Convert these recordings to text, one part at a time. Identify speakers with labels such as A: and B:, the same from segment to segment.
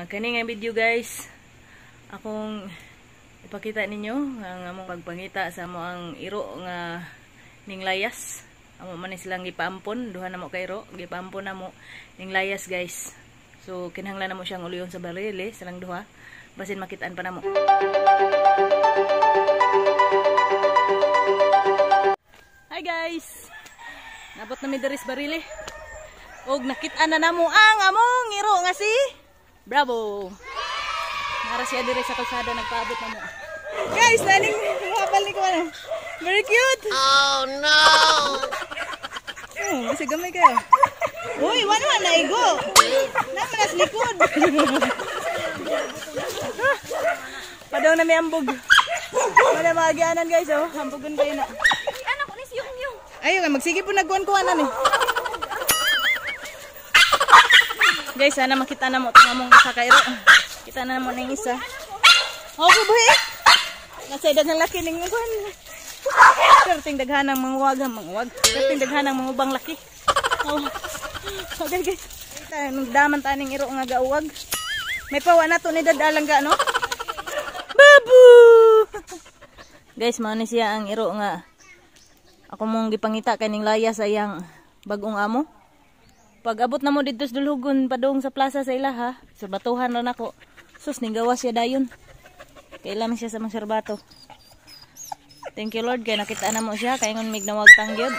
A: Kani nga video guys, akong ipakita ninyo ang among pagpangita sa amo ang iro nga ning layas. Amo man ni silang gipaampon, duha na mo ka iro, gipaampon namo ning layas guys. So kinahanglan namo siyang ulion sa barile silang duha, basin makitaan pa namo. Hi guys. Nabot na mi diri sa barile. Og nakit-an na namo ang among iro nga si Bravo. Nara siya diri sa kalsada, nagpaabot na mo. Guys, naning habal ni ko ano. Very cute.
B: Oh no.
A: Oh, kasi gamay kayo. Uy, wala man naigo. Naman nas likod. Padaw na may ambog. Wala maagianan guys, oh. Ambogon kayo na.
B: Anak ko ni si Yung Yung.
A: Ayo nga magsige po nagkuan-kuanan eh. Guys, sana makita na mo itong among isa ka iro. Kita na mo ning isa. Okay, buhi. Nasa edad ng laki ning kuan. Perting daghan ang manguwag, manguwag. Perting daghan ang mangubang laki. Oh. Okay, guys. Nagdaman ta ning iro nga gauwag. May pawa na to ni dadalang ga, no? Babu! Guys, mao ni siya ang iro nga ako mong gipangita kay ning layas sa iyang bag-ong amo. Pag abot na mo dito sa dulhugon padung sa plaza sa ila ha, serbatuhan ra nako. Sus, ning gawas siya dayon. Kailan siya sa mga serbato. Thank you Lord kay nakita na mo siya kay ngon mig nawag tangyod.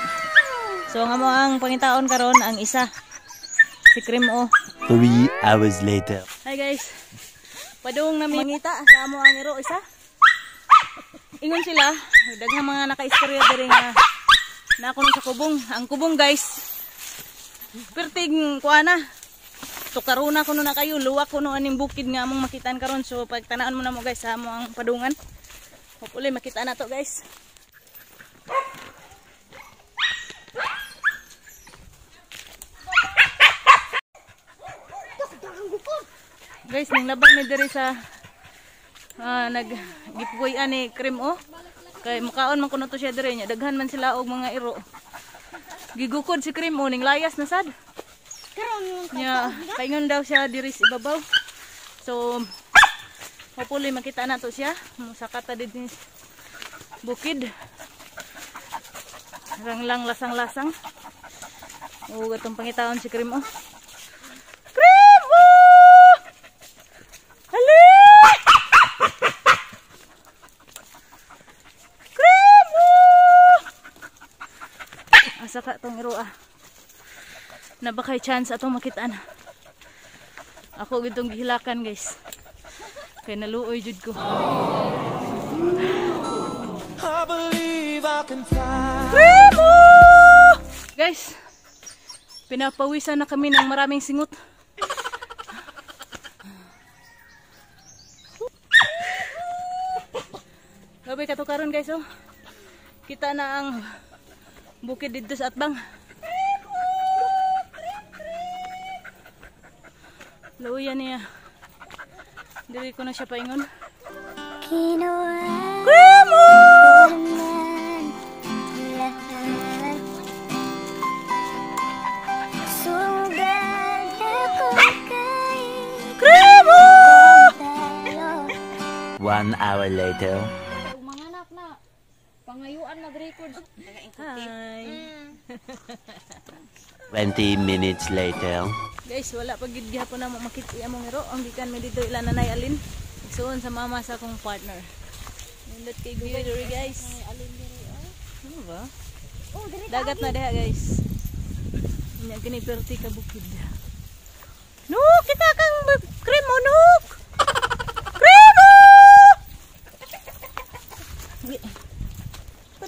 A: So nga mo ang pangitaon karon ang isa. Si Cream-O.
C: 3 hours later.
A: Hi guys. Padung na mi mangita sa amo ang iro isa. Ingon sila, daghang mga nakaistorya diri nga na ako sa kubong. Ang kubong guys, perting kuana. Tukaruna kuno na kayo, luwak kuno aning bukid nga among makitaan karon. So pagtanaan mo na mo guys sa amo ang padungan. Hopefully makita na to guys. Guys, ning labang mi diri sa naggipuy ani Cream-O. Kay mukaon man kuno to siya diri nya, daghan man sila og mga iro. Gigukod si Cream-O ning layas na sad. Nya, paingon daw siya diri sa ibabaw. So hopefully makita na to siya. Musaka ta didto bukid. Rang lang lasang-lasang. O atong pangitaon si Cream-O. Cream-O! Hali! Cream-O! Asa ka tong iro ah. Na ba kay chance atong makitaan. Ako gitong gihilakan guys. Kay naluoy jud ko.
D: I believe I can fly.
A: Cream-O! Guys, pinapawisan na kami ng maraming singot. Grabe katukaron guys oh. Kita na ang bukid dito sa atbang. Luya niya. Dili ko na siya paingon. Cream-O! Cream-O!
C: 1 hour later.
B: Mga anak na pangayuan mag-record.
A: Hi.
C: 20 minutes later.
A: Guys, wala pa gid gihapon na mo makita among iro. Ang gikan mi dito ila nanay Alin. Igsuon sa mama sa akong partner. Nindot kay view diri guys. Ano ba? Dagat na diha guys. Nya kini perti ka bukid. No, kita kang Cream-O nuk. Cream-O!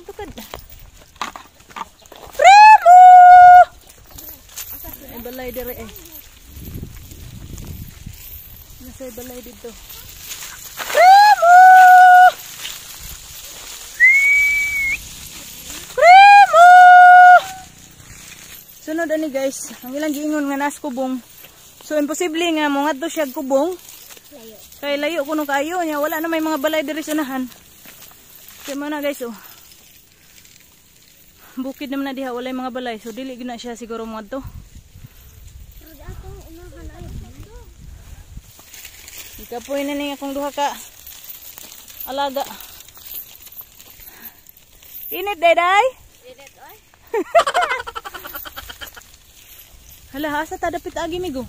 A: Tukad. Cream-O! Ay balay diri eh. Nasa balay dito. Cream-O! Cream-O! Sunod ani guys, ang ilang giingon nga nas kubong. So imposible nga mo ngadto siya kubong.
B: Layo.
A: Kay layo kuno kaayo nya, wala na may mga balay diri sa unahan. Kay mo na guys oh. Bukid naman na diha, walay mga balay. So dili gyud na siya siguro mo ngadto. Ikapoy na ning akong duha ka alaga. Init, Deday?
B: Init oy.
A: Hala, asa ta dapit agi migo?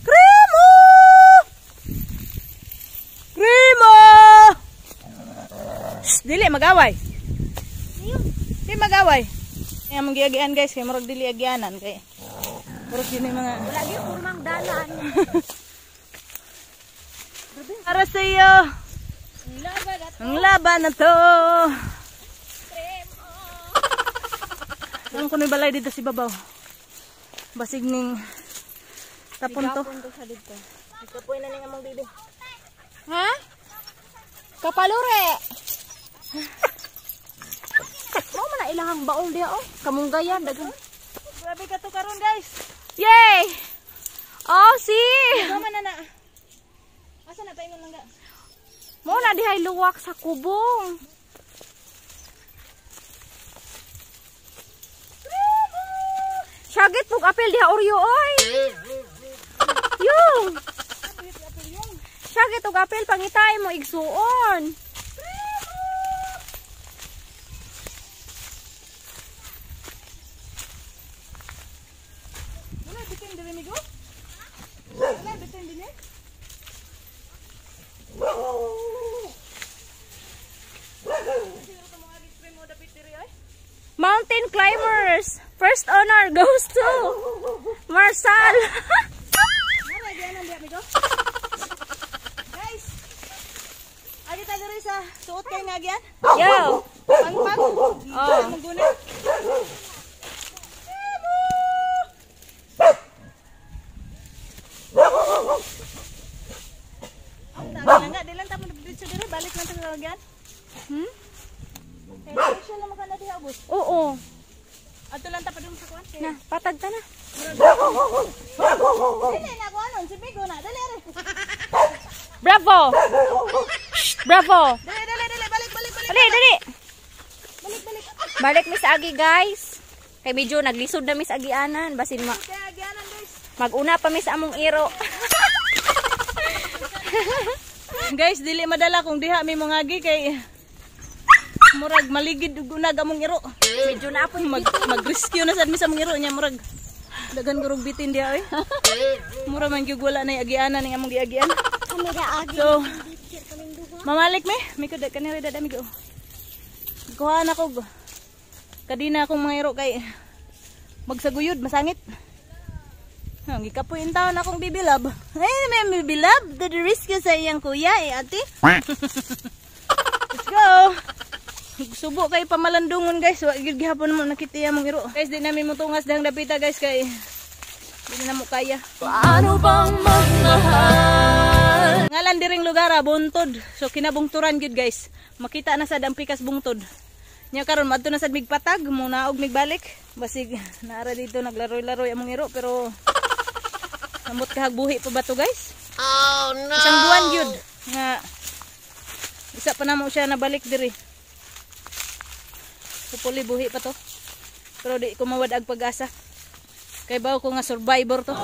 A: Kremo! Kremo! Shh, dili magaway. Dili magaway. Kaya mong giagian, guys, kay murag dili agianan kay murag yun yung mga
B: Wala gyud kurmang dalan.
A: Para sa iyo.
B: Laban at
A: Ang laban na to.
B: kremo.
A: Ang kunoy balay dito si babaw. Basig ning tapon to.
B: Gapon to sa dito.
A: Ikapoy na ning among bibi.
B: Ha? Kapalure. Mao man na ilahang baol diha oh. Kamunggayan daghan.
A: Grabe ka to karon, guys.
B: Yay! Oh, see.
A: Tama na na. Asa na tayo lang ga?
B: Mo na dihay luwak sa kubong. Syagit pug apel diha Oreo oy. Yung. Syagit og apel pangitay mo igsuon.
A: Wala bitin diri migo? Wala bitin dinhi?
B: Mountain climbers. First honor goes to Marsal.
A: Wala diyan ang diya migo. Guys. Agi ta diri sa suot kay nga agyan.
B: Yo.
A: Pangpang.
B: Oh.
A: Mangguna. Ang nga, di lang ta mo dito diri, balik lang ta sa agyan. Kaya siya lang makana diha ubos.
B: Oo.
A: Adto lang ta padung sa kuan.
B: Na, patag ta na.
A: Dili na ako anon, si Bigo na. Dali ari.
B: Bravo. Shh, bravo.
A: Dali, dali, dali, balik, balik, balik.
B: Dali, dali.
A: Balik, balik.
B: Balik mi sa agi, guys. Kay medyo naglisod na mi sa agianan basin ma
A: Kaya agyanan, guys.
B: maguna pa mi sa among iro.
A: Guys, dili madala kung diha mi mongagi kay murag maligid ug unag among iro.
B: Medyo na apoy
A: Mag-rescue na sad mi sa among iro nya, murag daghan gurog bitin diha oy. Mura man gyud wala nay agianan ning among giagian. So, mamalik mi, mi ko kanira dada mi go. Kuha na ko kadina akong mga iro kay magsaguyod masangit. Ang gikapoy in taon akong bibilab. Ay, may bibilab to the rescue sa iyang kuya eh, ate. Let's go. Subo kay pamalandungon, guys. Wa gyud gihapon mo nakita among iro. Guys, di namin motungas dahang dapita, guys, kay di na mo kaya.
D: Paano bang magmahal?
A: Ngalan diring lugar ah, Buntod. So kinabungturan gyud, guys. Makita na sad ang pikas bungtod. Nya karon madto na sad migpatag, muna og migbalik. Basig naara dito naglaroy-laroy among iro pero ambot kahagbuhi pa ba to, guys?
D: Oh no!
A: Isang buwan gyud nga isa pa namo siya nabalik diri. Hopefully buhi pa to. Pero di ko mawad ag pag-asa. Kay bawo ko nga survivor to.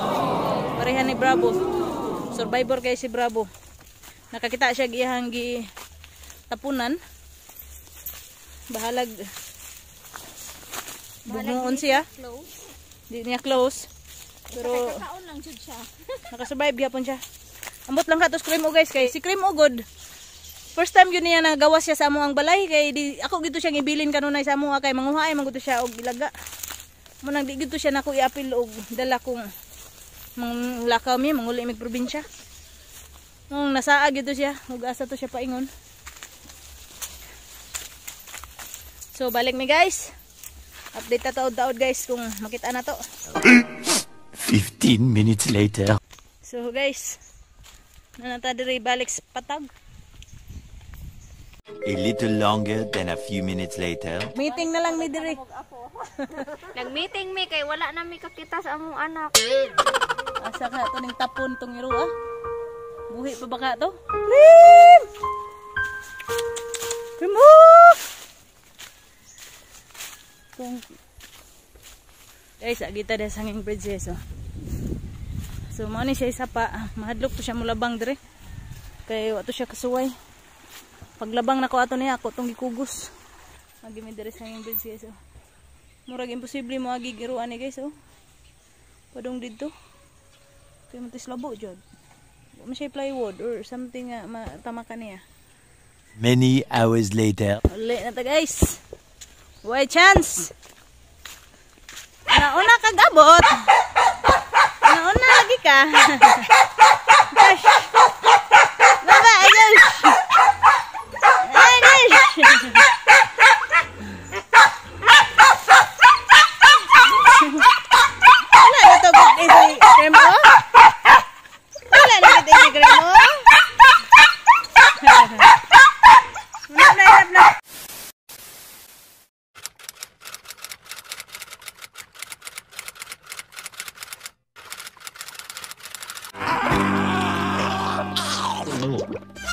A: Pareha ni Bravo. Survivor kay si Bravo. Nakakita siya iyahang gi tapunan. Bahalag bunuon siya.
B: Close.
A: Di niya close. Pero
B: Kaon lang jud siya.
A: nakasurvive gyapon siya. Ambot lang ka to Cream o, guys, kay si Cream o god. First time yun niya nagawas siya sa among ang balay kay di ako gito siyang ibilin kanunay sa among kay manguha ay man gud siya og ilaga. Mo nang di gito siya nako iapil og dala kung manglakaw mi manguli mig probinsya. Nung nasaag gito siya ug asa to siya paingon. So balik mi, guys. Update ta taod-taod, guys, kung makita na to.
C: 15 minutes later.
A: So guys, nanata diri balik sa patag.
C: A little longer than a few minutes later.
A: Meeting na lang mi diri.
B: Nag-meeting mi kay wala na mi kakita sa among anak.
A: Asa ka to ning tapon tong iro ah? Buhi pa ba ka to? Cream! Cream oh! Kung guys, agita da sa hanging bridge, guys, oh. So mao ni siya isa pa, mahadlok to siya mulabang dire. Kay wa to siya kasuway. Paglabang nako ato niya ako tong gikugos. Agi mi dire sa hanging bridge guys oh. Murag imposible mo agi giruan ni guys oh. Padung didto. Kay mo labo jud. Wa man siya plywood or something nga matama ka niya.
C: Many hours later.
A: Uli na ta guys. Way chance. Nauna ka gabot. Nauna lagi ka. Gosh. Baba, gosh. Ay, gosh. Wala na to gid si Kremo. Wala na gid si Kremo. Wala na, na.
C: Oh.